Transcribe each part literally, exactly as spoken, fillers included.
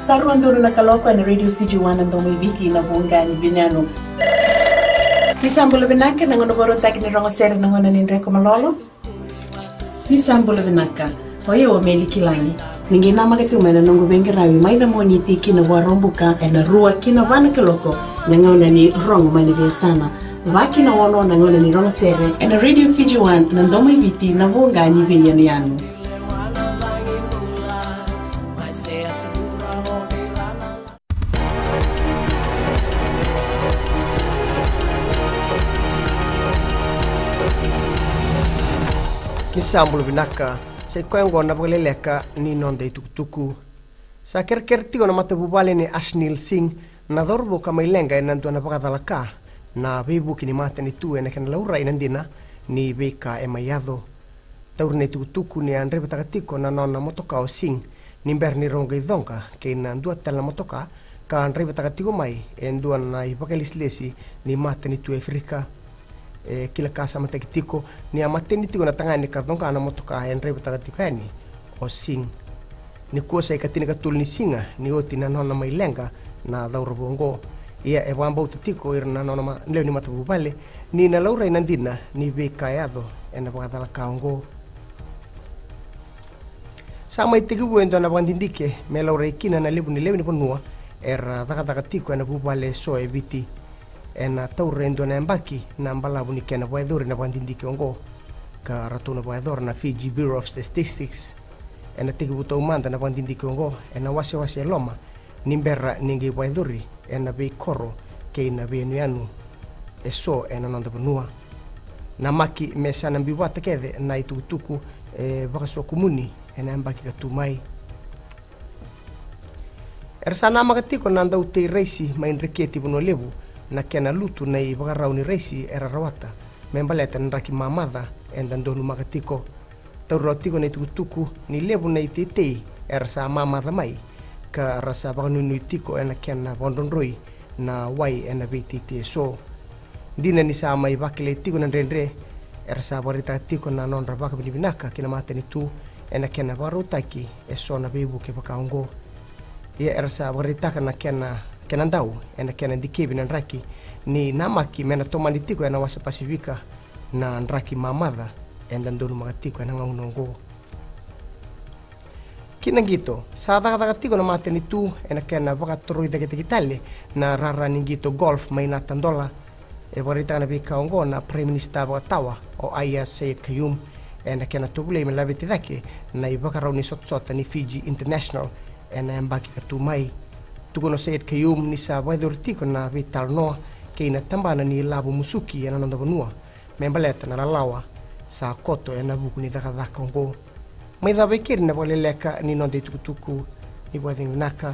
Sa rua donu na kaloko ena Radio Fiji One, na domo i Viti, na vuqa ni veiyanuyanu. Ni sa bula vinaka, na gauna vakarautaki ni rogo sere, na gauna ni dreko malolo. Ni sa bula vinaka. O yau o Meli Kilagi. Ni qai namaka tiko mai na noqu veiqaravi mai na Moniti ki na Vakaraubuka ena rua ki na va na kaloko, na gauna ni rogo mai na veiyasana. Va ki na ono na gauna ni rogo sere ena Radio Fiji One, na domo i Viti, na vuqa ni veiyanuyanu. Ni sa bula vinaka, sa i koya oqo na vakaleleka ni noda itukutuku. Sa kerekere tiko na matavuvale ni Ashneil Singh na cauravou ka mai leqa ena dua na vakacalaka na veivuke ni matanitu ena kena laurai na dina ni veika e mai yaco. Tauri na itukutuku ni a draivataka tiko na nona motoka o Singh ni bera ni rau qai coqa kei na dua tale na motoka ka draivataka tiko mai e dua na ivakalesilesi ni matanitu e Aferika. E kila ka samataki tiko ni a mateni tiko na tagane ka coqa na motoka e draivataka tiko yani o Singh. Nikua sa i ka tinikatolu ni siga ni oti na nona mai leqa na cauravou oqo. Ia e vakabauta tiko ira na nona ma-, lewe ni matavuvale ni na laurai na dina ni veika e yaco ena vakacalaka oqo. Sa mai tekivu e dua na vakadidike me laurai kina na levu ni lewe ni vanua era cakacaka tiko ena vuvale eso e Viti. Ena taura e dua na yabaki na balavu ni kena vakayacori na vakadidike oqo, ka ratou na vakayacora na Fiji Bureau of Statistics. Ena tekivu taumada na vakadidike oqo ena wasewase e loma ni bera ni qai vakayacori ena veikoro kei na veiyanuyanu eso ena noda vanua. Namaki me sa na biu vata kece na itukutuku e vakasokumuni ena yabaki ka tu mai. Era sa namaka tiko na dautei raisi mai Dreketi, Vanua Levu, na kena lutu na ivakarau ni raisi era rawata me baleta na draki mamaca eda donumaka tiko. Tauri rawa tiko na itukutuku ni levu na iteitei era sa mamaca mai, ka ra sa vakanuinui tiko ena kena vakadrodroi na wai ena veiteitei eso. Dina ni sa mai vakilai tiko na dredre, era sa vakaraitaka tiko na nodra vakavinavinaka ki na matanitu ena kena vakarautaki eso na veivuke vaka oqo. Ia era sa vakaraitaka na kena, kena dau ena kena dikevi na draki, ni namaki me na tomani tiko ena wasa Pasifika na draki mamaca eda donumaka tiko ena gauna oqo. Ki na qito, sa cakacaka tiko na matanitu ena kena vakatoroi caketaki tale na rara ni qito golf mai Natadola. E vakaraitaka na veika oqo na Prime Minister vakatawa o Aiyaz Sayed-Khaiyum ena kena tovolei me laveti cake na ivakarau ni sotasota ni Fiji International ena yabaki ka tu mai. Tukuna o Sayed-Khaiyum ni sa vakayacori tiko na veitalanoa kei na tabana ni ilavo musuki ena noda vanua me baleta na lalawa sa koto ena vuku ni cakacaka oqo. Mai cava e keri na vakaleleka ni noda itukutuku. Ni vakacegu vinaka.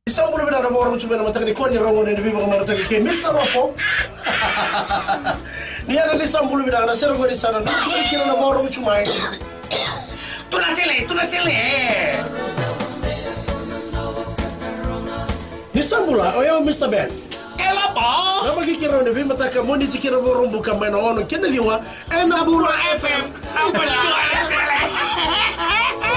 Ni sa bula vinaka na vakarogo tu mai na mataka ni kua ni rogo ni veivakamarautaki kei Misa Ropo. Ni yana ni sa bula vinaka na sere qori sa na nucu kina na vakarogo tu mai. Tuna sele, tuna sele. Ni sa bula, o yau Mister Ben. Kela pa. Na makiki rau ni veimataka Moniti kina Vakaraubuka mai na ono kina ciwa. Ena Bula F M. Na bula F M.